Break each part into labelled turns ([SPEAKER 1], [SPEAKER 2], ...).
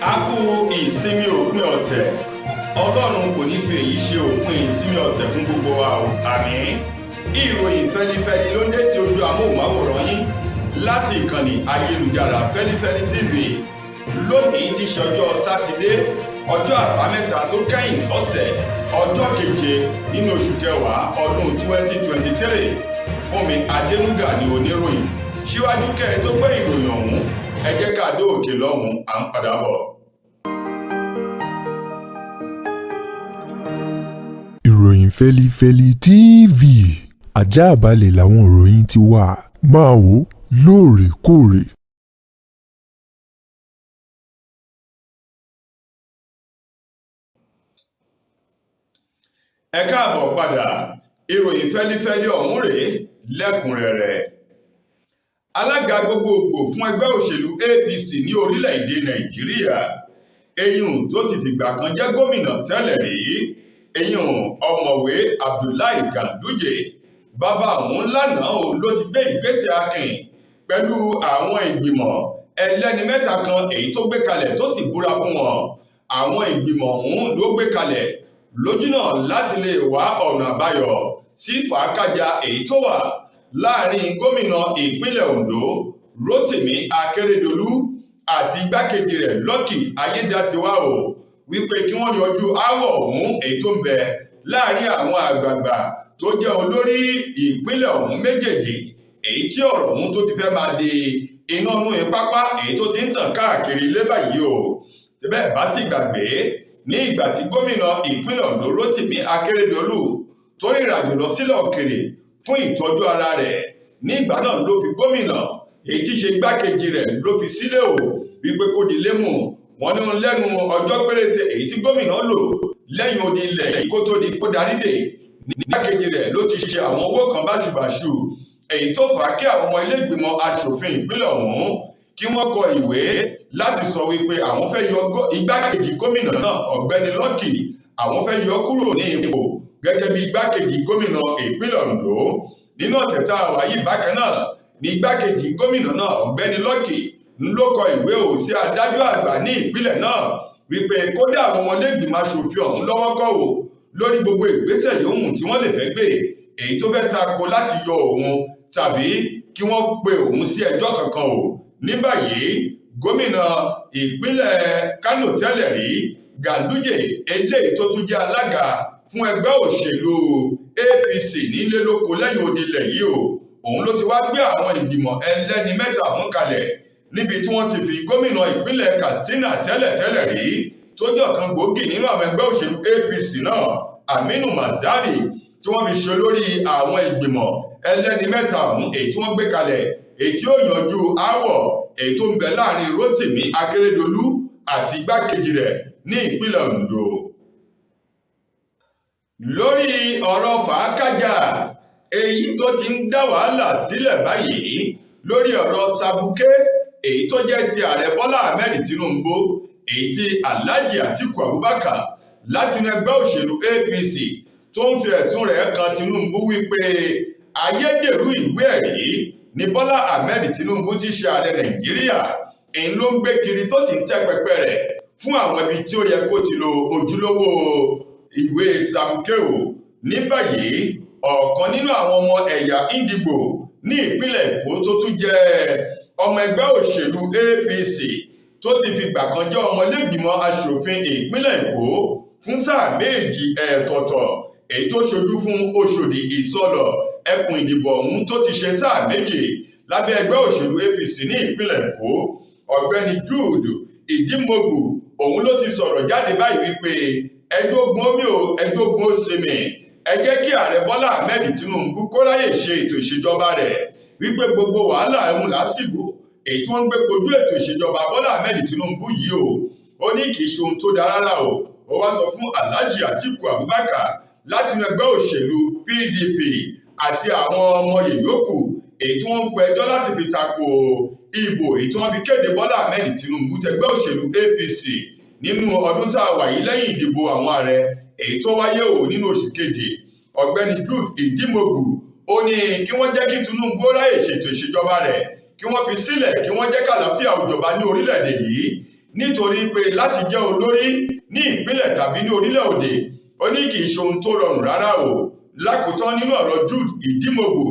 [SPEAKER 1] A kú ìsinmi òpin ọ̀sẹ̀. Ọlọ́run kò ní fi èyí ṣe òpin ìsinmi ọ̀sẹ̀ fún gbogbo wa o, àmín. Ìròyìn fẹlifẹli ló ń dé sí ojú amóhùnmáwòrán yín láti ìkànnì ayélujára Fẹlifẹli TV. Lónìí ti ṣe ọjọ́ Sátidé, ọjọ́ Àbámẹ́ta tó kẹ́yìn sọ́sẹ̀, ọjọ́ keje nínú oṣù kẹwàá ọdún 2023. Fúnmi Adénúgà ni oníròyìn. Síwájú kẹ́ ẹ tó gbé ìròyìn ọ̀hún, ẹ jẹ́ ká dé òkè lọ́hùn, à ń padà bọ̀.
[SPEAKER 2] Ìròyìn Fẹ́lifẹ́li TV, àjààbálẹ̀ làwọn ìròyìn ti wà, máa wò ó lóòrèkóòrè.
[SPEAKER 1] Ẹ káàbọ̀ padà. Ìròyìn fẹ́lifẹ́li ọ̀hún rèé lẹ́kùnrẹ́rẹ́. Alága gbogbogbò fún ẹgbẹ́ òṣèlú APC ní orílẹ̀-èdè Nàìjíríà, eyín tó ti fìgbà kan jẹ́ gómìnà tẹ́lẹ̀ rí, eyín Ọ̀mọ̀wé Abdullahi Ganduje, bàbá òun lánàá o ló ti gbé ìgbésẹ̀ akin pẹ̀lú àwọn ìgbìmọ̀ ẹlẹ́ni mẹ́ta kan èyí tó gbé kalẹ̀ tó sì búra fún wọn. Àwọn ìgbìmọ̀ ọ̀hún ló gbé kalẹ̀ lójúnà láti lè wá ọ̀nà àbáyọ sí fàákàjà èyí tó wà láàrin gómìnà ìpínlẹ̀ Ondo Rotimi Akeredolu àti igbákejì rẹ̀ Lucky Ayédatiwa o, wípé kí wọ́n yọjú aáwọ̀ ọ̀hún èyí tó ń bẹ láàrin àwọn àgbààgbà tó jẹ́ olórí ìpínlẹ̀ ọ̀hún méjèèjì, èyí tí ọ̀rọ̀ ọ̀hún tó ti fẹ́ máa di iná nú pápá èyí tó ti ń tàn káàkiri ilé báyìí o. Bẹ́ẹ̀ bá sì gbàgbé, ní ìgbà tí gómìnà ìpínlẹ̀ Ondo Rotimi Akeredolu tó rìnrìn àjò lọ sílẹ̀ òkèrè fún ìtọ́jú ara rẹ̀, ní ìgbà náà ló fi gómìnà èyí tí ṣe igbákejì rẹ̀ ló fi sílẹ̀ o, wípé kó di lémù. Wọ́n ní lẹ́nu ọjọ́ péréte èyí tí gómìnà lò lẹ́yìn odi ilẹ̀ kó tó di kó darí dè, ní igbákejì rẹ̀ ló ti ṣe àwọn owó kan báṣubàṣu, èyí tó fà á kí àwọn ọmọ ilé ìgbìmọ̀ aṣòfin ìpínlẹ̀ ọ̀hún kí wọ́n kọ ìwé láti sọ wípé àwọn fẹ́ yọ igbákejì gómìnà náà, Ọ̀gbẹ́ni Lucky, àwọn fẹ́ yọ kúrò ní ipò gẹ́gẹ́ bí igbákejì gómìnà ìpínlẹ̀ Ondo. Nínú ọ̀sẹ̀ tá a wà yìí bákan náà ní igbákejì gómìnà náà, Ọ̀gbẹ́ni Lucky, ń ló kọ ìwé ò sí adájọ́ àgbà ní ìpínlẹ̀ náà wípé kódà àwọn ọmọlẹ́gbìmọ̀ aṣòfin ọ̀hún lọ́wọ́ kọ́ ò lórí gbogbo ìgbésẹ̀ yòówù tí wọ́n lè fẹ́ gbé èyí tó fẹ́ tako láti yọ òun tàbí kí wọ́n pe òun sí ẹjọ́ kankan o. Ní báyìí, gómìnà ìpínlẹ̀ Kánò tẹ́lẹ̀ rí Ganduje, eléyìí tó tún jẹ́ alága fún ẹgbẹ́ òṣèlú APC nílé lóko lẹ́yìn odi ilẹ̀ yìí o, òun ló ti wá gbé àwọn ìgbìmọ̀ ẹlẹ́ni mẹ́ta ọ̀hún kalẹ̀ níbi tí wọ́n ti fi gómìnà ìpínlẹ̀ Katsina tẹ́lẹ̀tẹ́lẹ̀ rí tó jẹ́ ọ̀kan gbòógì nínú àwọn ẹgbẹ́ òṣèlú APC náà, Aminu Mazari, tí wọ́n fi ṣe lórí àwọn ìgbìmọ̀ ẹlẹ́ni mẹ́ta ọ̀hún èyí tí wọ́n gbé kalẹ̀, èyí tí ó yanjú aáwọ̀ èyí tó ń bẹ láàrin Rotimi Akeredolu àti igbákejì rẹ̀ ní ìpínlẹ̀ Ondo. Lórí ọ̀rọ̀ fàákàjà èyí tó ti ń dá wàhálà sílẹ̀ báyìí lórí ọ̀rọ̀ Sabuké èyí tó jẹ́ ti ààrẹ Bọ́lá Ahmed Tinubu, èyí tí Alhaji Atiku Abubakar láti inú ẹgbẹ́ òṣèlú APC tó ń fi ẹ̀sùn rẹ̀ kan Tinubu wípé ayédèrú ìwé ẹ̀rí ni Bọ́lá Ahmed Tinubu ti ṣe ààrẹ Nàìjíríà, èyí ló ń gbé kiri tó sì ń tẹ́ pẹpẹ rẹ̀ fún àwọn ibi tí ó yẹ kó ti lo ojúlówó ìwé Sabuké o. Ní báyìí, ọ̀kan nínú àwọn ọmọ ẹ̀yà Indigo ní ìpínlẹ̀ Èkó tó tún jẹ́ ọmọ ẹgbẹ́ òṣèlú APC tó ti fìgbà kan jẹ́ ọmọlẹ́gbìmọ̀ aṣòfin ìpínlẹ̀ Èkó fún sáà méjì ẹ̀ẹ̀tọ̀tọ̀, èyí tó ṣojú fún Òṣòdì Ìsọlọ̀ ẹkùn ìdìbò ọ̀hún tó ti ṣe sáà méjì lábẹ́ ẹgbẹ́ òṣèlú APC ní ìpínlẹ̀ Èkó, Ọ̀gbẹ́ni Jude Ìdímọ̀gù, òun ló ti sọ̀rọ̀ jáde báyìí wípé ẹjọ́ ogun omi o, ẹjọ́ ogun ó sinmi, ẹ jẹ́ kí ààrẹ Bọ́lá Ahmed Tinubu kó ráyè ṣe ètò ìṣèjọba rẹ̀, wípé gbogbo wàhálà ẹ̀hún lásìkò èyí tí wọ́n ń gbé kojú ètò ìṣèjọba Bọ́lá Ahmed Tinubu yìí o, ó ní kì í ṣe ohun tó dáa rárá o. Ó wá sọ fún Alhaji Atiku Abubakar láti inú ẹgbẹ́ òṣèlú PDP àti àwọn ọmọ yòókù èyí tí wọ́n ń pe ẹjọ́ láti fi tako ìbò èyí tí wọ́n fi kéde Bọ́lá Ahmed Tinubu tẹgbẹ́ òṣèlú APC nínú ọdún tá a wà yìí lẹ́yìn ìdìbò àwọn ààrẹ èyí tó wáyé o nínú oṣù keje. Ọ̀gbẹ́ni Jude Ìdímọ̀gù ó ní kí wọ́n jẹ́ kí Tinubu ráyè ṣètò ìṣèjọba rẹ̀, kí wọ́n fi sílẹ̀, kí wọ́n jẹ́ kàlàáfíà òjọba ní orílẹ̀-èdè yìí. Nítorí pé láti jẹ́ olórí ní ìpínlẹ̀ tàbí ní orílẹ̀-èdè, ó ní kì í ṣe ohun tó rọrùn rárá o. Lákòótán nínú ọ̀rọ̀ Jude Ìdímọ̀gbò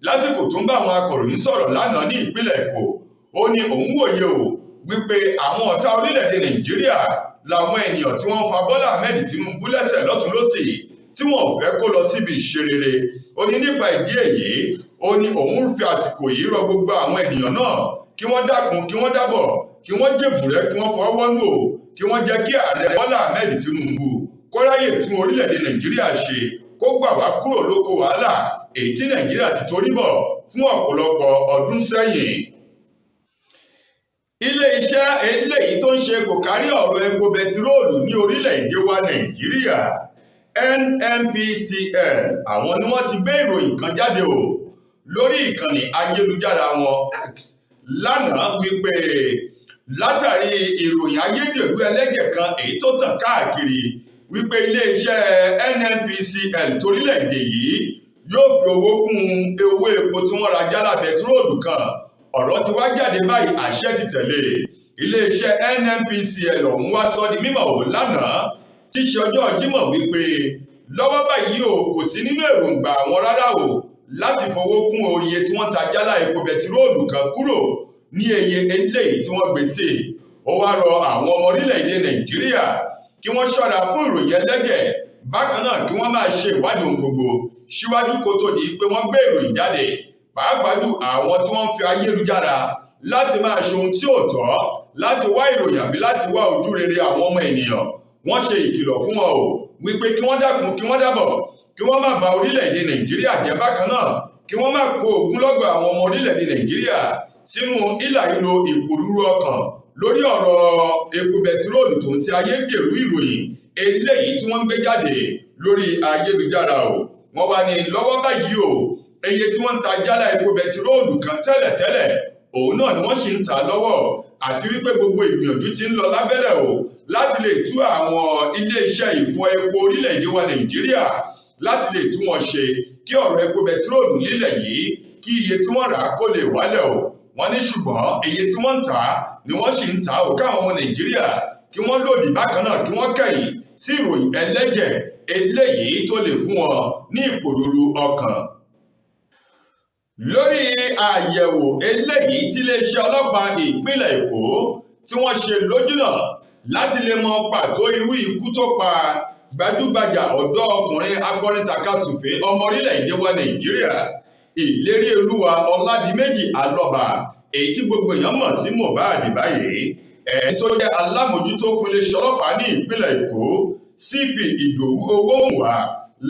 [SPEAKER 1] lásìkò tó ń bá àwọn akọ̀ròyìn sọ̀rọ̀ lánàá ní ìpínlẹ̀ Èkó, ó ní òun wòye o wípé àwọn ọ̀tá orílẹ̀-èdè Nàìjíríà làwọn ènìyàn tí wọ́n ń fa Bọ́lá Ahmed Tinubu lẹ́sẹ̀ lọ́tún lọ́sì, tí wọ́n ò fẹ́ kó lọ síbi ìṣerere. Ó ní nípa ìdí èyí, ó ní òun fi àsìkò yìí rọ gbogbo àwọn ènìyàn náà kí wọ́n dákun, kí wọ́n dábọ̀, kí wọ́n jèbùrẹ́, kí wọ́n fọwọ́ wọ́nú o, kí wọ́n jẹ́ kí ààrẹ Bọ́lá Ahmed Tinubu kó ráyè tún orílẹ̀-èdè Nàìjíríà ṣe, kó gbà wá kúrò lóko wàhálà èyí tí Nàìjíríà ti torí bọ̀ fún ọ̀pọ̀lọpọ̀ ọdún sẹ́yìn. Ilé-iṣẹ́ eléyìí tó ń ṣe kò kárí ọ̀rọ̀ epo bẹtiróòlù ní orílẹ̀-èdè wa Nàìjíríà, NNPCL, àwọn ni wọ́n ti gbé ìròyìn kan jáde o lórí ìkànnì ayélujára wọn X lánàá wípé látàrí ìròyìn ayédèrú ẹlẹ́jẹ̀ kan èyí tó tàn káàkiri wípé iléeṣẹ́ NNPCL torílẹ̀-èdè yìí yóò fi owó kún owó epo tí wọ́n ra jálá bẹtiróòlù kan. Ọ̀rọ̀ ti wá jáde báyìí, àṣẹ ti tẹ̀lé. Iléeṣẹ́ NNPCL ọ̀hún wá sọ di mímọ̀ ò lánàá tí ṣe ọjọ́ Jímọ̀ wípé lọ́wọ́ báyìí o, kò sí nínú èròǹgbà àwọn rárá o láti fowó kún oye tí wọ́n ta jálá epo bẹtiróòlù kan kúrò ní iye eléyìí tí wọ́n gbé sí. Ó wá rọ àwọn ọmọ orílẹ̀-èdè Nàìjíríà kí wọ́n ṣọ́ra fún ìròyìn ẹlẹ́jẹ̀, bákan náà kí wọ́n máa ṣe ìwádìí ohun gbogbo síwájú kó tó di pé wọ́n gbé ìròyìn jáde, pàápàá jù àwọn tí wọ́n ń fi ayélujára láti máa ṣe ohun tí ò tọ́, láti wá ìròyìn àbí láti wá ojú rere àwọn ọmọ ènìyàn. Wọ́n ṣe ìkìlọ̀ fún wọn o wípé kí wọ́n dákun, kí wọ́n dábọ̀, kí wọ́n má ba orílẹ̀-èdè Nàìjíríà jẹ́, bákan náà kí wọ́n má kó ogunlọ́gọ̀ àwọn ọmọ orílẹ̀-èdè Nàìjíríà sínú hílàhílo ìpòrúurú ọkàn lórí ọ̀rọ̀ epo bẹtiróòlù tó ń ti ayédèrú ìròyìn eléyìí tí wọ́n ń gbé jáde lórí ayélujára o. Wọ́n wá ní lọ́wọ́ báyìí o, iye tí wọ́n ń ta jálá epo bẹtiróòlù kan tẹ́lẹ̀tẹ́lẹ̀ òun náà ni wọ́n sì ń tà lọ́wọ́, àti wípé gbogbo ìgbìyànjú ti ń lọ lábẹ́lẹ̀ o láti lè tú àwọn iléeṣẹ́ ìfọ epo orílẹ̀-èdè wa Nàìjíríà, láti lè tú wọn ṣe kí ọ̀rọ̀ epo bẹtiróòlù nílẹ̀ yìí kí iye tí wọ́n rà kó lè wálẹ̀ o. Wọ́n ní ṣùgbọ́n iye tí wọ́n ń tà ni wọ́n sì ń tà ó, káwọn ọmọ Nàìjíríà kí wọ́n lòdì bákan náà kí wọ́n kẹ̀yìn sí ìròyìn ẹlẹ́jẹ̀ eléyìí tó lè fún wọn ní ìpòrúurú ọkàn. Lórí àyẹ̀wò eléyìí tí iléeṣẹ́ ọlọ́pàá ìpínlẹ̀ Èkó tí wọ́n ṣe lójúnà láti lè mọ pàtó irú ikú tó pa gbajúgbajà ọ̀dọ́ ọkùnrin akọrin tàkasùfé ọmọ orílẹ̀-èdè wa Nàìjíríà, Ìlérí Olúwa Ọládìméjì Alọ́ba, èyí tí gbogbo èèyàn mọ̀ sí Mohbad báyìí. Ẹni tó jẹ́ alámòjútó fún iléeṣẹ́ ọlọ́pàá ní ìpínlẹ̀ Èkó, CP Ìdòwú Owóhùnwá,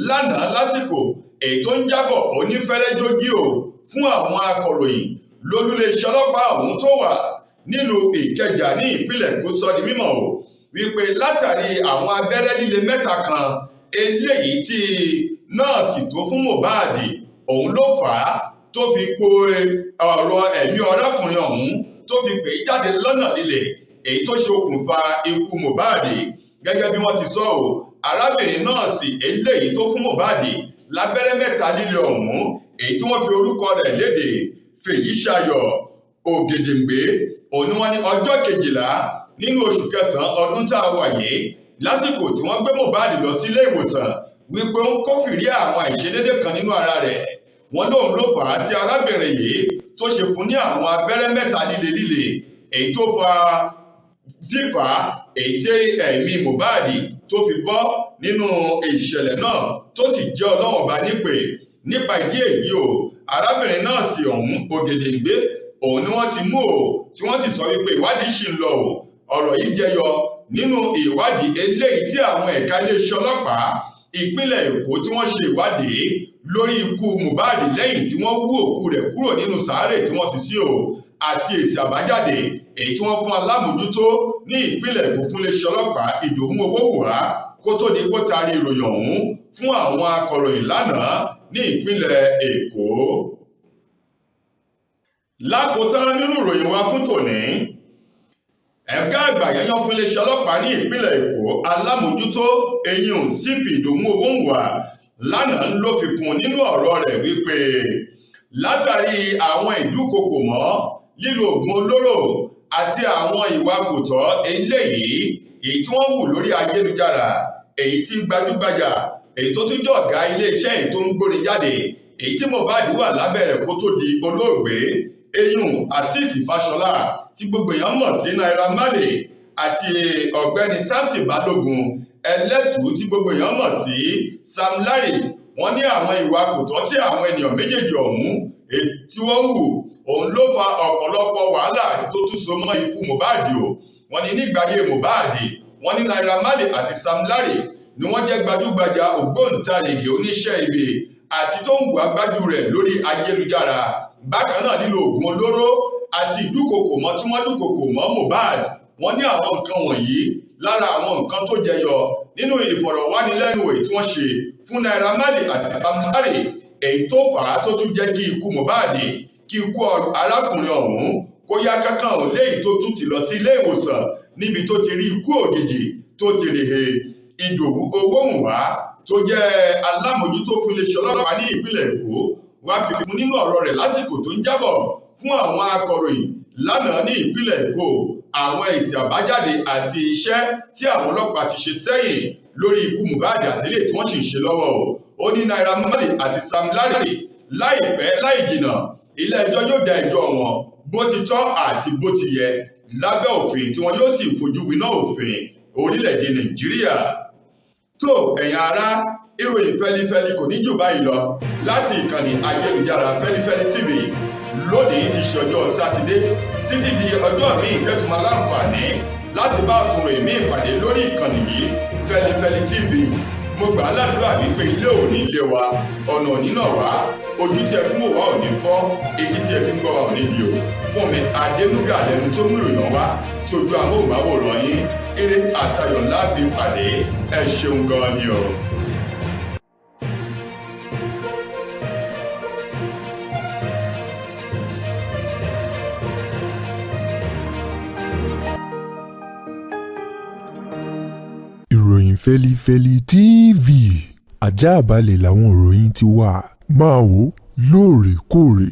[SPEAKER 1] lánàá lásìkò èyí tó ń jábọ̀ onífẹ́rẹ́jógí o fún àwọn akọ̀ròyìn lólúléeṣẹ́ ọlọ́pàá ọ̀hún tó wà nílùú Ìkẹjà ní ìpínlẹ̀ Èkó sọ di mímọ̀ o wípé látàrí àwọn abẹ́rẹ́ líle mẹ́ta kan eléyìí tí nọ́ọ̀sì tó fún Mohbad òun ló fà á tó fi po ọ̀rọ̀ ẹ̀mí ọ̀rẹ́kùnrin ọ̀hún tó fi pè é jáde lọ́nà líle èyí tó ṣe okùnfà ikú Mohbad. Gẹ́gẹ́ bí wọ́n ti sọ o, arábìnrin nọ́ọ̀sì eléyìí tó fún Mohbad lábẹ́rẹ́ mẹ́ta líle ọ̀hún èyí tí wọ́n fi orúkọ rẹ̀ léde, Fèyíṣayọ̀ Ògèdèǹgbé, òun ni wọ́n ní ọjọ́ 12 nínú oṣù kẹsàn-án ọdún tá a wà yìí lásìkò tí wọ́n gbé Mohbad lọ sílé ìwòsàn wípé ó ń kófìrí àwọn àìṣedédé kan nínú ara rẹ̀. Wọ́n lóun ló fà á tí arábìnrin yìí tó ṣe fún ní àwọn abẹ́rẹ́ mẹ́ta líle líle èyí tó fa fífà èyí tí ẹ̀mí Mohbad tó fi bọ́ nínú ìṣẹ̀lẹ̀ náà tó sì jẹ́ Ọlọ́run ọba nípè. Nípa ìdí èyí o, arábìnrin náà sì ọ̀hún Ògèdèǹgbé òun ni wọ́n ti mú o, tí wọ́n sì sọ wípé ìwádìí ṣì ń lọ o. Ọ̀rọ̀ yìí jẹyọ nínú ìwádìí eléyìí tí àwọn ẹ̀ka iléeṣẹ́ ọlọ́pàá ìpínlẹ̀ Èkó tí wọ́n ṣe ìwádìí lórí ikú Mohbad lẹ́yìn tí wọ́n wú òkú rẹ̀ kúrò nínú sàárè tí wọ́n sì sí o, àti èsì àbájáde èyí tí wọ́n fún alámòjútó ní ìpínlẹ̀ Èkó fún iléeṣẹ́ ọlọ́pàá Ìdòwú Owóhùnwá kó tó di kó taari ìròyìn ọ̀hún fún àwọn akọ̀ròyìn lánàá ní ìpínlẹ̀ Èkó. Lákòótán nínú ìròyìn wa fún tòní, ẹ̀ka àgbà yẹn fún iléeṣẹ́ ọlọ́pàá ní ìpínlẹ̀ Èkó alámòjútó eyín CP Ìdòwú Owóhùnwá lánàá ló fi kún nínú ọ̀rọ̀ rẹ̀ wípé látàrí àwọn ìdúkokò mọ́ lílo ògùn olóró Àti àwọn ìwà kò tọ́ eléyìí èyí tí wọ́n wù lórí ayélujára, èyí tí gbajúgbajà èyí tó tún jọ̀gá iléeṣẹ́ èyí tó ń gbórin jáde, èyí tí Mohbad wà lábẹ́ rẹ̀ kó tó di olóògbé, eyín Azeez Fáṣọlá tí gbogbo èèyàn mọ̀ sí Naira Marley, àti ọ̀gbẹ́ni Samson Balógun Ẹlẹ́tùú tí gbogbo èèyàn mọ̀ sí Sam Larry. Wọ́n ní àwọn ìwà kò tọ́ tí àwọn ènìyàn méjèèjì ọ̀hún tí wọ́n wù òun ló fa ọ̀pọ̀lọpọ̀ wàhálà tó tún so mọ́ ikú Mohbad o. Wọ́n ní nígbàyé Mohbad, wọ́n ní Naira Marley àti Sam Larry ni wọ́n jẹ́ gbajúgbajà ògbóǹtarìgì oníṣẹ́ ibi àti tó ń wù agbájú rẹ̀ lórí ayélujára. Bákan náà, lílo oògùn olóró àti ìdúkokò mọ́ tí wọ́n dúkokò mọ́ Mohbad. Wọ́n ní àwọn nǹkan wọ̀nyí lára àwọn nǹkan tó jẹyọ nínú ìfọ̀rọ̀wánilẹ́nuwò tí wọ́n ṣe fún Naira Marley àti Sam Larry, èyí tó fà á tó tún jẹ́ kí ikú Mohbad, kí ikú arákùnrin ọ̀hún kó yá kánkán ò, léyìí tó tún ti lọ sí ilé ìwòsàn níbi tó ti rí ikú òjijì tó ti rè he. Ìdòwú Owóhùnwá tó jẹ́ alámòjútó fún iléeṣẹ́ ọlọ́pàá ní ìpínlẹ̀ Èkó wá fi kún nínú ọ̀rọ̀ rẹ̀ lásìkò tó ń jábọ̀ fún àwọn akọ̀ròyìn lánàá ní ìpínlẹ̀ Èkó àwọn èsì àbájáde àti iṣẹ́ tí àwọn ọlọ́pàá ti ṣe sẹ́yìn lórí ikú Mohbad àti ilé tí wọ́n sì ń ṣe lọ́wọ́ o. Ó ní Naira Marley àti Sam Larry, láìpẹ́ láì jìnà, ilé ẹjọ́ yóò dá ẹjọ́ wọn bó ti tọ́ àti bó ti yẹ lábẹ́ òfin, tí wọn yóò sì fojú winá òfin orílẹ̀-èdè Nàìjíríà. Tó, ẹ̀yin ará, ìròyìn fẹ́lifẹ́li kò ní jù báyìí lọ láti ìkànnì ayélujára Fẹ́lifẹ́li TV lónìí ti ṣe ọjọ́ Sátidé. Títí di ọjọ́ míì kẹ́tùmọ̀ láǹfààní láti bá àtúnrò ìmí ìpàdé lórí ìkànnì yìí, Fẹ́lifẹ́li TV. Mo gbà á ládùúrà wípé ilé ò ní lé wa, ọ̀nà ò ní nà wá, ojú tí ẹ fi ń wò wá ò ní fọ́, etí tí ẹ fi ń gbọ́ wa ò ní di o. Fún mi Adénúgà lẹnu tó mú ìròyìn wá sí ojú amóhùnmáwòrán yín. Eré àtayọ̀ láàbí pàdé. Ẹ ṣeun gan ni o.
[SPEAKER 2] Ìròyìn Fẹ́lifẹ́li TV, ajáàbalẹ̀ làwọn ìròyìn ti wà. Máa wò lóòrèkóòrè.